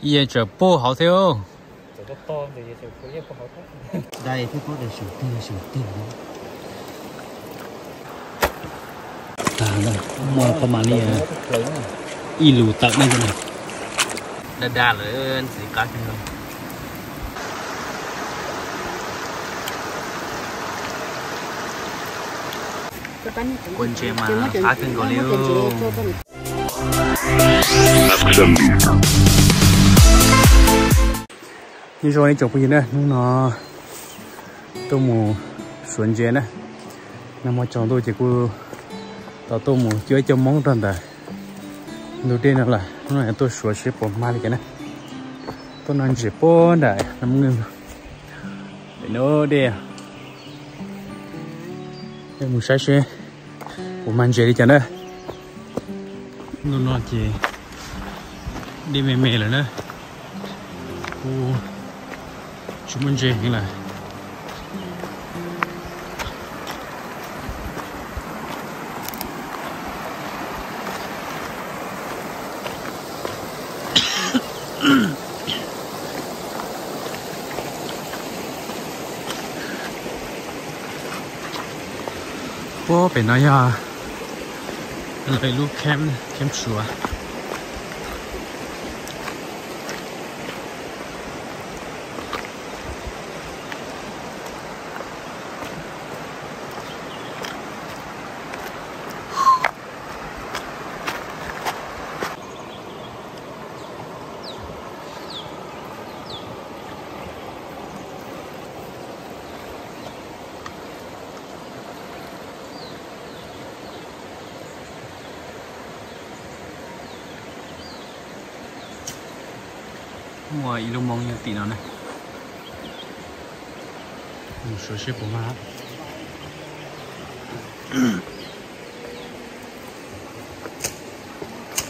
Ib yam tseem puag hauv thiab. Dai thiab pob tes seem tig seem tig. Tag na, muaj qhov mam li ib lus tawm ne. Daj daj lawm ntxiv qab kawg. Kua ntses mas qab kawg nkaus li. Nyob zoo ib tsoom phooj ywg na, hnub no tuaj mus suav ntses na. Nag hmo tsaus ntuj ces kuv tau tuaj mus cuab ib co moob rau ntawm ntug dej no lawm, hnub no tuaj suav seb puas mag li cas na. Tuaj noj ntses puag nram Nab Mwj pem no dej. Mus saib seb puas mag ntses li cas na. Ntu no ces dej me me lawm na, kuj tsis muaj ntses heev lawm. Puag pem no yog lawv lub camp, camp suav. Muaj ib lub moob nyob tim no na. Mus suav seb puas mag.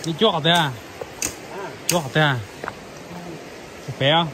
Nej cuab qhov twg? Cuab qhov twg? Pem os.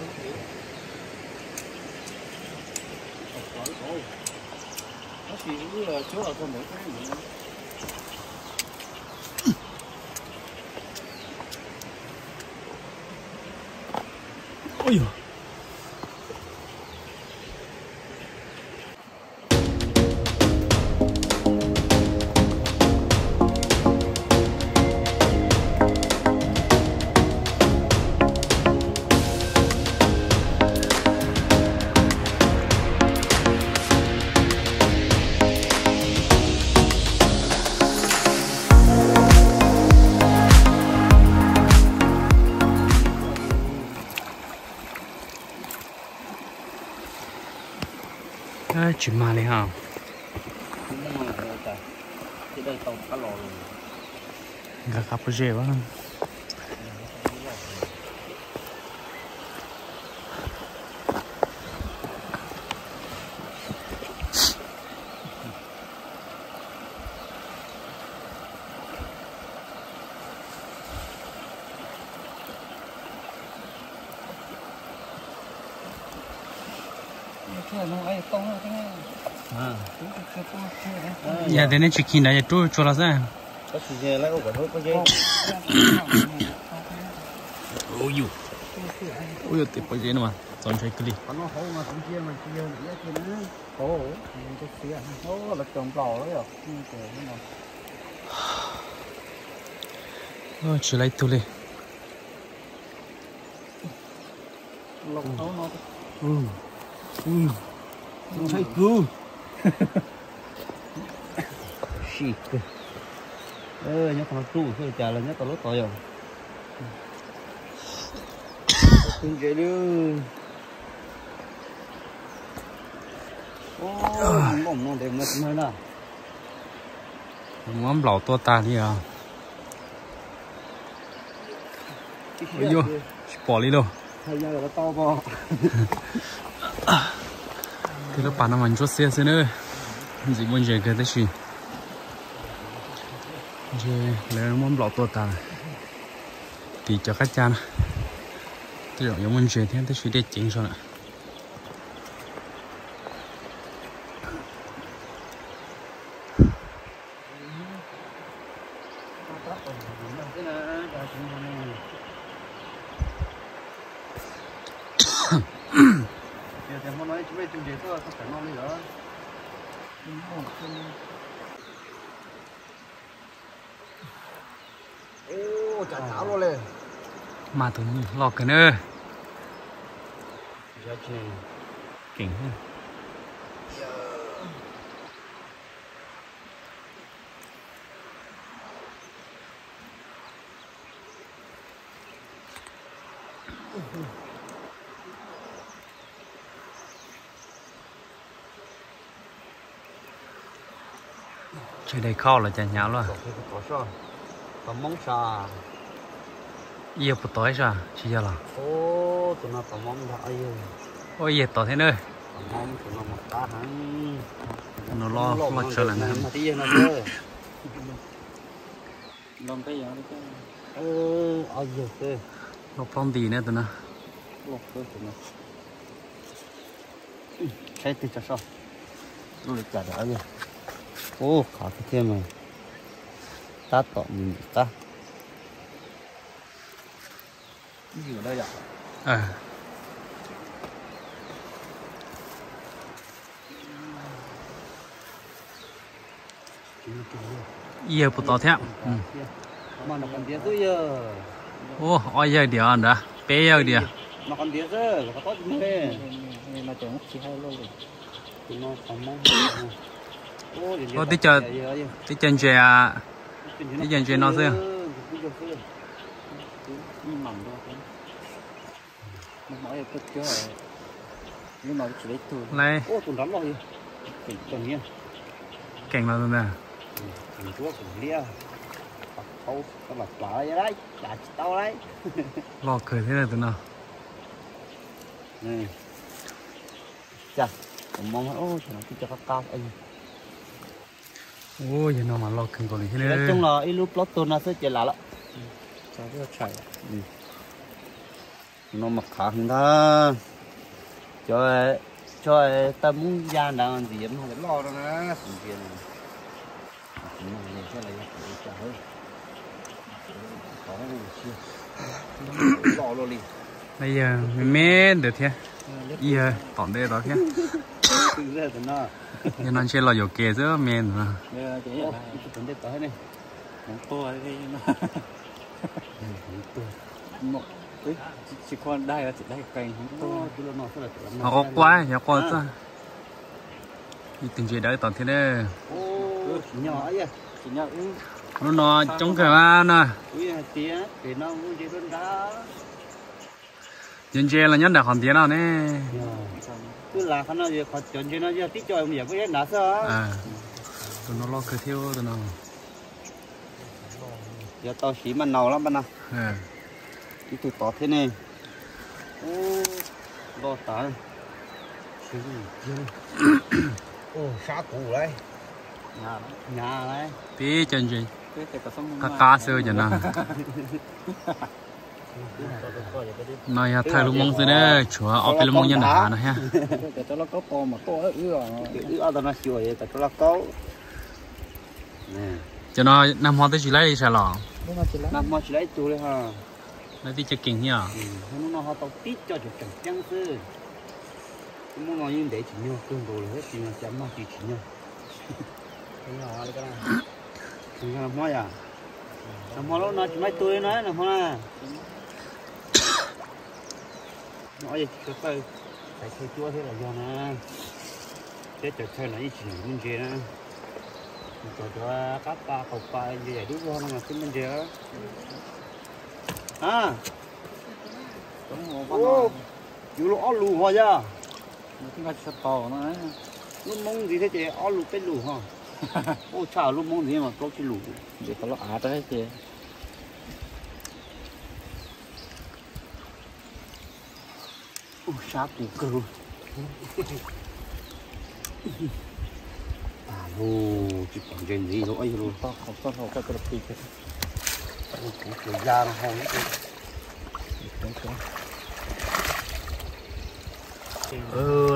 Tsis mag li ha. Nkag qab pob zeb. Yog tias nej tsis khi ntawd yog rub tsuag los xwb. Ub yus, ub yus, tim pob zeb no mas txaus ntshai kawg li. Tsis lab ib tug li. Ntshai kawg. Sim kawg. Nyob qhov no tsuj xwb cas los nyob tau lub tod yom. Ntses li. Muab nplaum tua tag li os. Ua yuav tsis pom li lauj. Tej lub pas no mas ntsuab xiab xwb na. Ntxim muaj ntses kawg tab sis ntshe lawv muab nplaum tua tas lawm. Tim cov qab ca na, tej zaum yuav muaj ntses thiab tab sis dej ceev zog lawm. Tias hmo no tsis muaj tus ntses tuaj txog tam no li os. Mas tus loj kawg na. Keem. Tsis dai khau los cas hnyav luaj. Ib yawg puas tod ib sab tsis yog los? Ua ib yawg tod thiab na. Tus no loj, loj tshaj lawm na. Loj plaub nti na tus no. Saib twg tso soj. Ub, li cas rau yog. Ub, qhov thiab mas tab tom mus qab. Ib yawg puas tod thiab. Ub, ob yawg diam ntawd, peb yawg diam. Ub, tib co ntses, tib co ntses no xwb. Lawv keem los ntag. Loj kawg thiab tus no. Ub, yawg no mas loj kawg nkaus li thiab. Ib lub plaub tug no xwb ces lam lawm. No mas qhav heev ntag. Cov, cov tawg moob ya ntawd ntxim yog loj no na. Loj luaj li. Yawg me me ntawd thiab, yawg tom ntej tod thiab. Yawg no ntshe los yuam kev xwb me ntawd no. Ho quaj quaj, yog quaj txog. Ib tug ntses dawb tod thiab na. Lub no coob kawg na. Cov ntses los nyob nram qhov ntiav no ne. Cov ntses no yog tib co yam nrad xwb. Tus no loj kawg thiab tus no. Yog tau siv maj naus lawm npaj no. Ib tug tod thiab ne. Loj tas. Sab kuv lawm. Tib co ntses qab qab xwb cov no. No yog thawj lub moob xwb na, tshuav ob peb lub moob nyob nram hav no thiab. Cov no nag hmo twb tsis laib li sas los? Nag hmo tsis laib ib tug li ho. Lawv tib co keem thiab os. Hnub no ho tau tib co tseem ceeb xwb. Lub moob no yeej ntev tsis nyuag kawg nkaus li thiab, tsis nyuag cas mag tsis tsis nyuag. Nag hmo yom, nag hmo lub no tsis laib ib tug li no nag hmo na. Yog tsis tau tawg, txais chaw cuab thiab los yog na. Thiab cov chaw no yeej tsis muaj ntses na. Cov cov qab pa qaum pa ntses yam dub vog no mas twb muaj ntses. A, yuav luag ob lus ho yog. Lub moob ntxiv thiab ces ob lus peb lus ho. Ub, tshaj lub moob ntxiv mas plaub tsib lus. Ces tau lub av rau ces. Ub, sab kuv kawg. Tsis pom ntses ntxiv. Kuv tsuas ya no ho.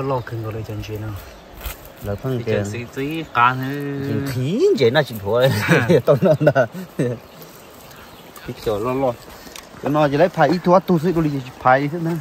Loj kawg nkaus li cov ntses no. Lawv pheej tias ntxim qab, nqhis ntses no tsis dhuav tau no ntag. Ib co loj loj. Cov no ces lawv phais ib tug ob tug xwb dua li ces tsis phais li xwb ntag.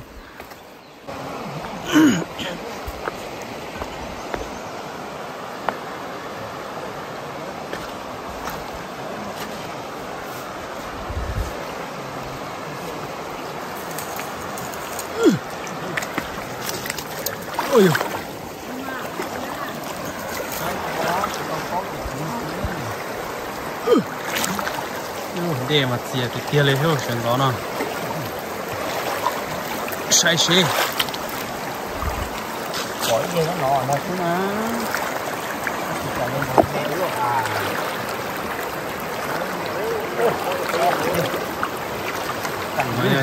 Dej mas txias tiag tiag li thiab sawv ntxov no. Saib seb.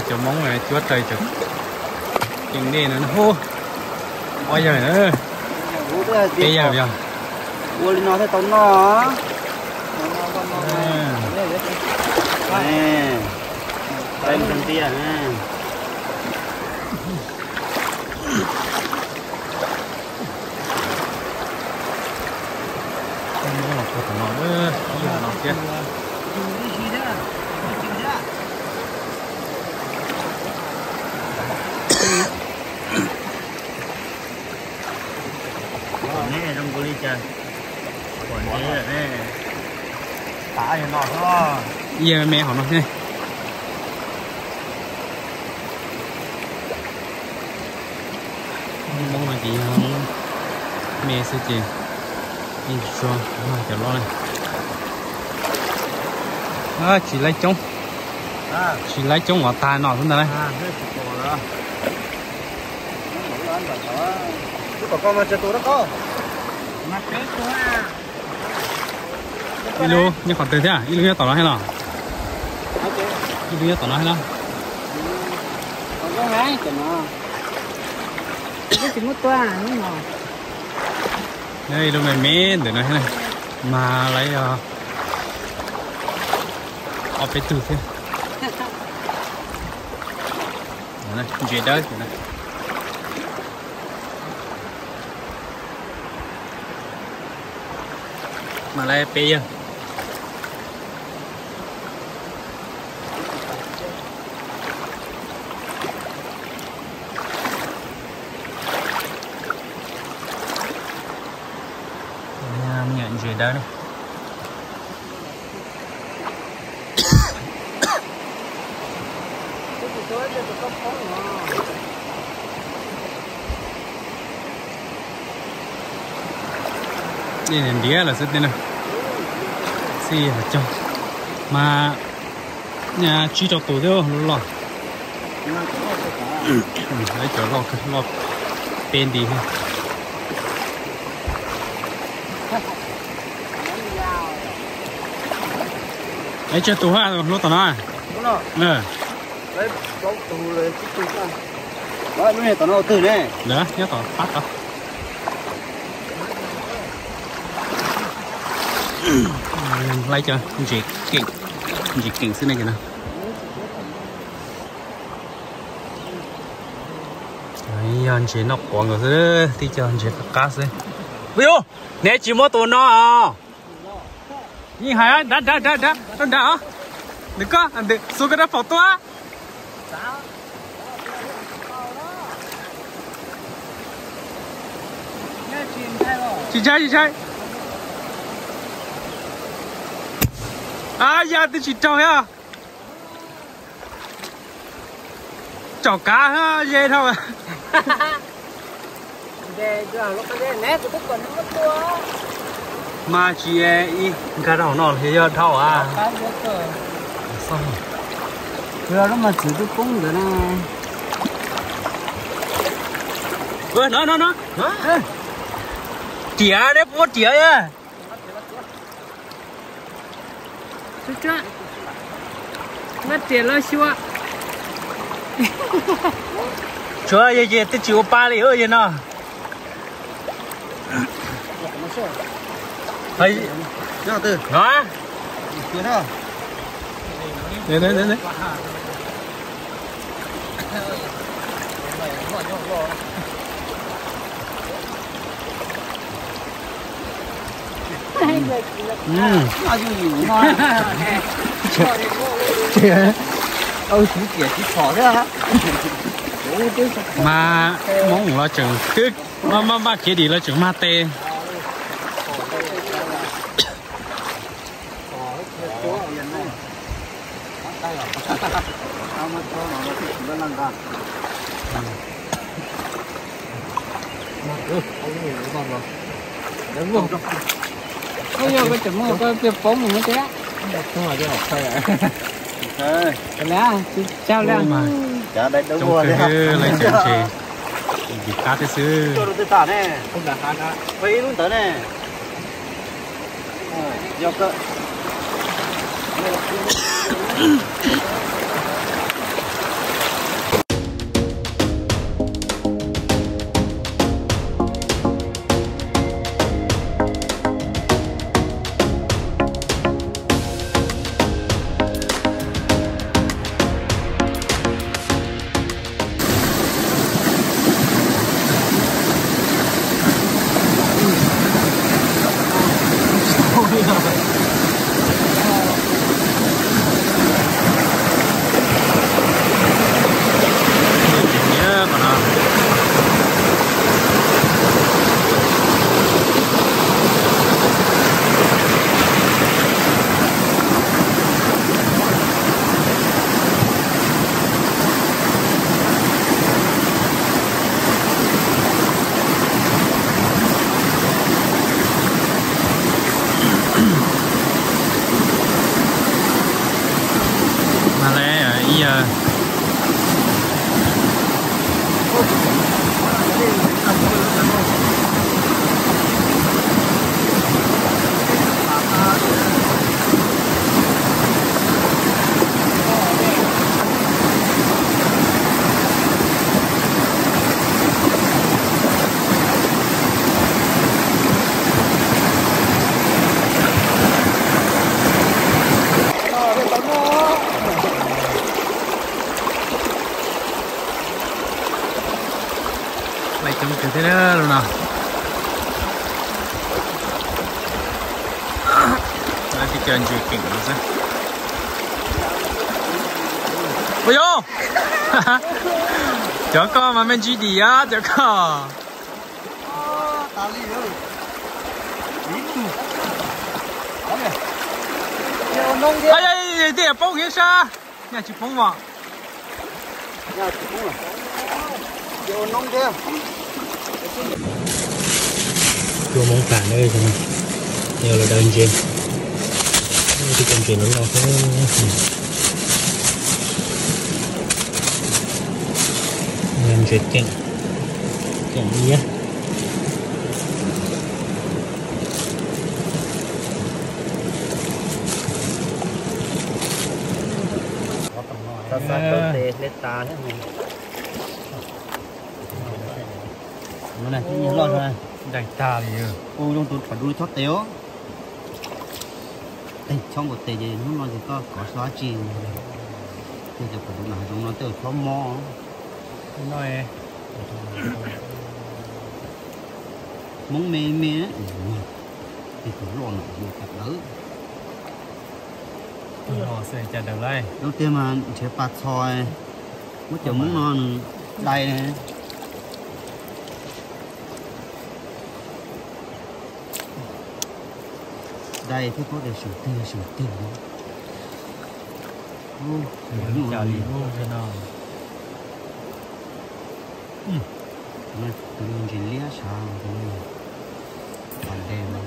Cov Hmoob cuab raws cov ceev dej no hu. Ob yawg, peb yawg yog. Ua li no thiaj tau noj. Los puag tom no, ib yam no thiab. Pom neb zoo nkaus li cas? Pom neb lawm ne. Ib yam me hauv no thiab. Hmoob no ces yog Hmoob me xwb ces yeej tsis tshua noj cov loj li. Tsis laib coob, tsis laib coob uas tag no xwb ntag lauj. Ib lub nyob qhov twg thiab? Ib lub nyob tom no thiab los? Ib lub nyob tom no thiab los? Ib lub me me ntawm no thiab, mas lawv yog ob peb tug thiab. Ntses dawb. Mas lawv peb yawg. Me nyuam ntses dawb ne. Dej ntiav lawm xwb tiag na. Xij hais cog mas tsib rau tus thiab lub loj. Lawv cov loj, loj peb nti thiab. Tsawg tus hab lub tom no? Lub no, lub tom no twg ne? Nyob tom qab tod. Laib cov ntses keem, ntses keem xwb ne cov no. Yog ntses noj quav nkaus xwb, tib co ntses qab qab xwb. Ua, neb tsis muab tus no os. Yeej hais nrad nrad nrad nrad rau nrad os. Ntawm koj ntawm xuas koj rab phom tuaj. Tsis ntshai tsis ntshai. A ya, twb tsis raug thiab. Tsom kav ze dhau. Mas tsis nkag rau hauv no los yog dhau a? Lub mas txwv twb poob ntawd na. No no no, riam, neb puas riam? Muab riam los xyuas. Tsuav yog ces twb tsis ua pa li yog no. Tau siv riam tsis phom thiab. Mas Hmoob los tseem twb maj maj khiav dim los tseem mag tes. Koj yog koj tseem muaj koj pia poob mus thiab. Tsis tau li. Lawv cov ntses dim qab thiab xwb. Ib lub ntawd ne. Mas lawv ib yawg Lawv coob kawg thiab lawm no. Lawv tib co ntses keem no xwb. Ua yog, cov koj mas me ntsis dim ab cov koj. Tej poob kiag sab, nyaj tsis poob os. Cua Hmoob plam na, yog lawv daws ntses, tib co ntses loj loj xwb. Ntses keem, keem liab. Xav xav kawg tes hle tas thiab. Loj, daig tag li. Ua zoo tus pham dub txhob tes os. Tej txhob nkaus tes ces hnub no ces koj kov xyov dab tsi. Tej cov pham dub nram hav zoov no tej zaum txhob mob. Hmoob me me, tej tus loj no yuav tawv. Zoo tiag mas nrhiav pas txhos, muab cov Hmoob no nws dai ne. Dai thiab paub tias seem twg seem twg. Tus no ntses liab sav, tus no pas dej no.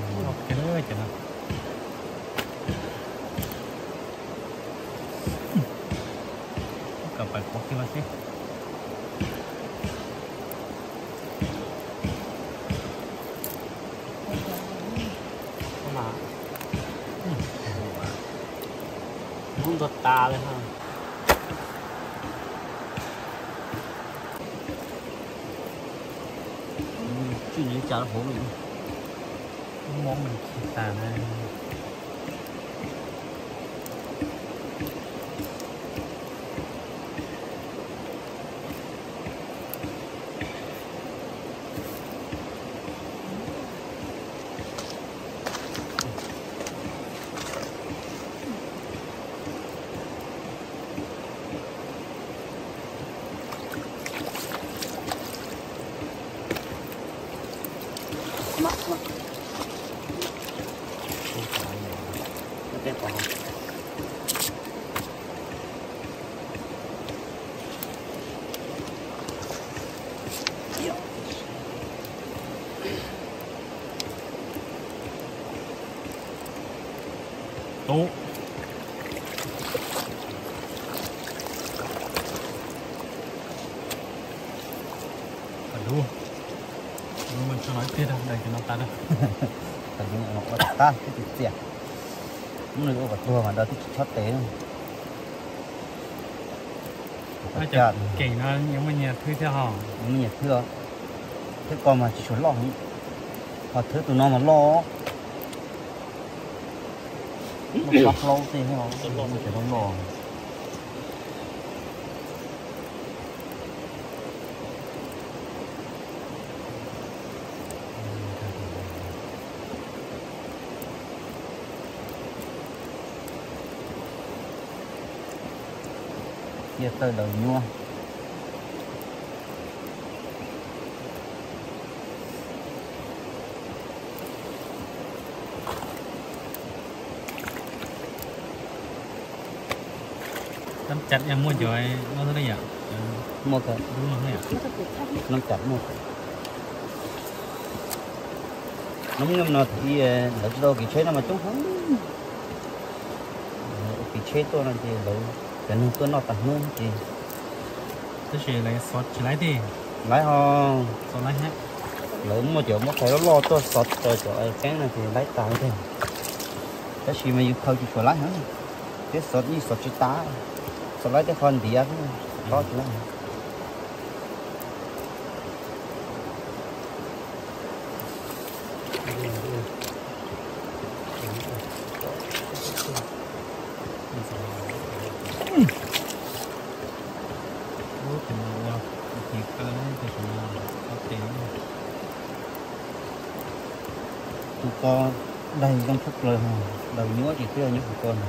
Kom pais kuv kiag los seb. Hmoob ntau tas li ha. Tswj li cas hauv li. Hmoob ntau tas na. Lub, lub no tso los tiag da, daws cov no tas da. Tam sim no ua tag twb txias txias. Hnub no ua kom tuag mas daws twb tsis chob tes. Cov keem no yuav muaj nyias thwb thiab hos. Yuav muaj nyias thwb os. Thwb ko mas tsis tshua loj, ho thwb tus no mas loj. Muaj plaub plaub tej, muaj cov loj loj. Cia tawg daws nyuaj. Nab cas muaj cov no thiab yom? Muaj, nab cas muaj. Hnub no thaum ub lawv tsis tau kev tsheb no mas coob heev. Lawv ua kev tsheb tuaj no ces lawv cov neeg tuaj noj tag hnub ces. Tab sis lawv xov tsis laib thiab. Laib ho. Lawv muaj cov muab qhais loj loj tuaj xov rau cov keeb no ces laib tas thiab. Tab sis mas yus khaws tsis tshua laib heev, thiab xov yeej xov tsis tas, xov laib tej qho ntiav xwb, tob tsis laib. Tus ko daig zoo tshaj plaws, daws nyuaj tsis txawj nyuaj tus ko na.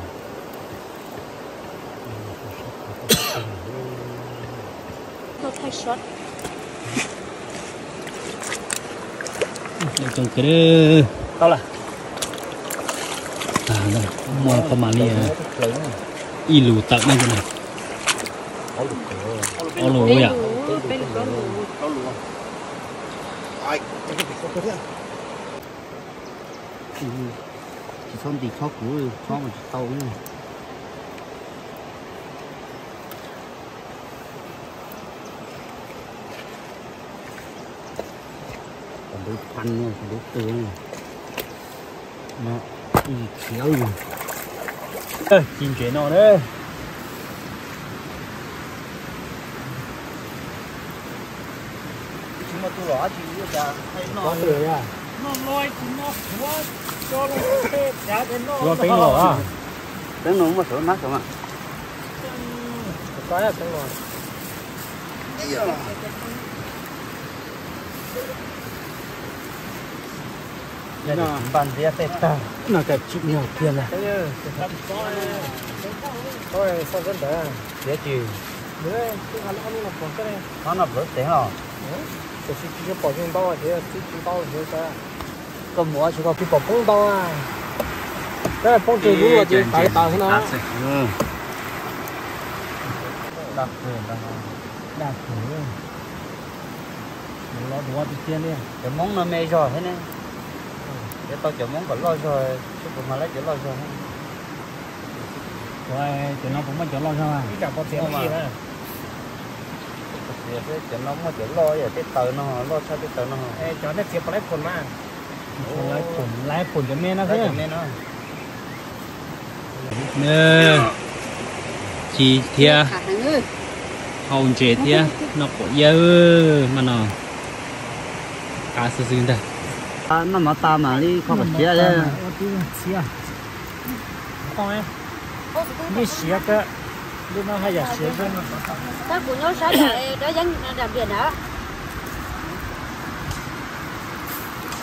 Tau lawm, muaj qhov mam li ib lus tawm no. Ob lus yom. Tsis txhob nti chob kuv, chob mas tsis tau li. Cov ntuv phaj, cov ntuv qw no, ib khiav. Ci ntses no na. Tsis muaj tus los dab tsi ua cas noj, noj loj tsis noj qhuav, tso loo tej thav ces noj. Teeb no muaj saum nab saum mas. Npaj ntxiab tej tag. No cas tsim nyog kiag na. Txiav tsis. Qhov no plawv tes los. Tiam sis tsis pom ntau, tsis ntau. Koj mus ua tsis koj twb pom poob ntau. Peb poob rau lub los ces tawv tawv no. Dag kawg, dag kawg. Los dua tiag tiag li. Cov Hmoob no me zog thiab ne. Yuav tau cov Hmoob kom loj zog, tsis pub mas lawv cov loj zog. Cov no puas muaj cov loj zog? Cov no muaj cov loj, yog tej taws no loj tshaj tej taws no. Cov nej txiav puas laib phoom mas? Laib phoom, laib phoom cov me no xwb. Ci thiab, hau ntses thiab, noj quav iab mas no. Qab xwb xwb ntag. Noj mov tas mam li kho kom siav. Yeej siav kawg, lub no haj yam siav kawg. Tab kuv nyob sab nram, nram npiam na.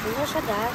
Kuv nyob sab nrad.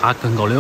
Qab kawg nkaus li.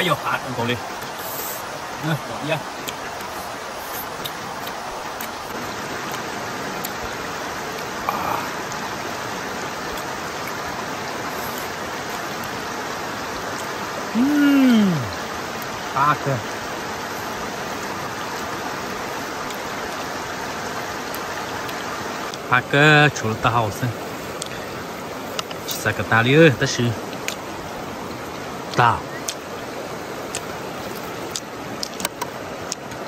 Yog qab kawg nkaus li. Pom iab. Qab kawg. Qab kawg, tshuav lub taub hau xwb. Tsis xav kom tag li tab sis tag.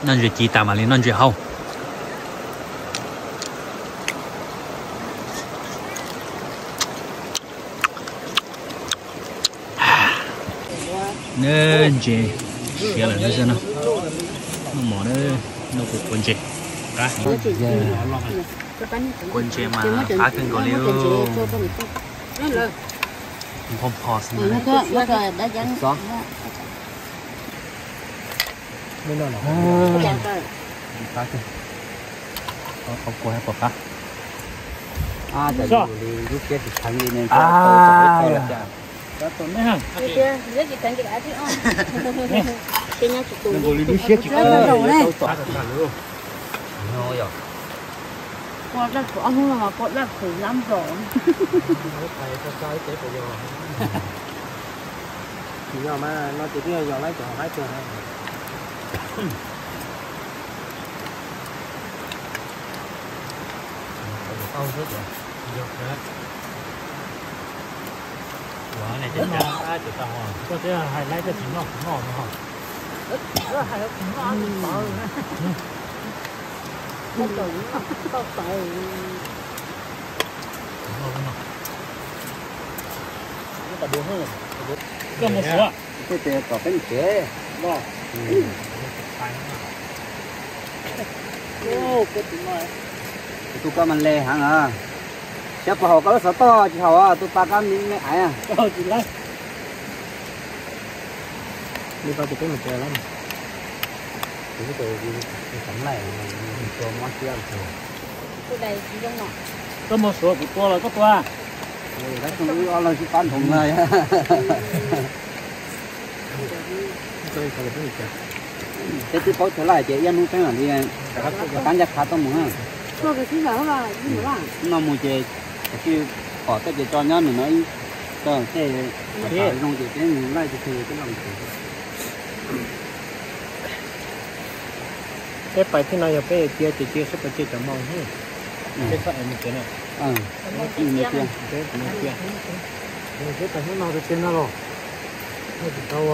Noj ntses ci tas mam li noj ntses hauv. Neb ntses siav lawm no xwb no. Noj mov, noj kuv quav ntses. Qab, quav ntses mas qab kawg nkaus li. Nphoo pho xwb na. Qab kawg. Qhov kuv hais pom qab. Lub siab tsis kheev li ne. Nkaus li lub siab tsis kheev li ne. Ua daj qhuv ob hnub no mas ua daj qhuv lab nplaum. Tsis yog mas no ces twb yog yog laib cov haib twg. Koj twb hais laib koj tsis noj kuv noj no. Koj mus suav. Tej tes kom peb mus tsev. Tus koj mas le heev a. Xyov puas haum koj lub xov tooj tsis haum, tus pas koj me aiv. Li ko ces peb mus tsev lawm. Tus xeev laij tua mob siab. Koj mus suav kuv tua los koj tua. Wb ob leeg sib pab ntoo na. Peb twb paub tsis laij ces ib hnub peb mam li rov qab ncaj qha tuaj mus na. Hnub no mus ces kav tsij pom tej ces tso nyob nws no ib, tso tej zoo ces peb mus laij tsis tshua peb los mus tsev. Peb pais thiab no yog peb cia ces cia seb puas cia cov moo. Peb txhob es mus tsev na. Peb pais hnub no rau tiag no los. Tsis tau.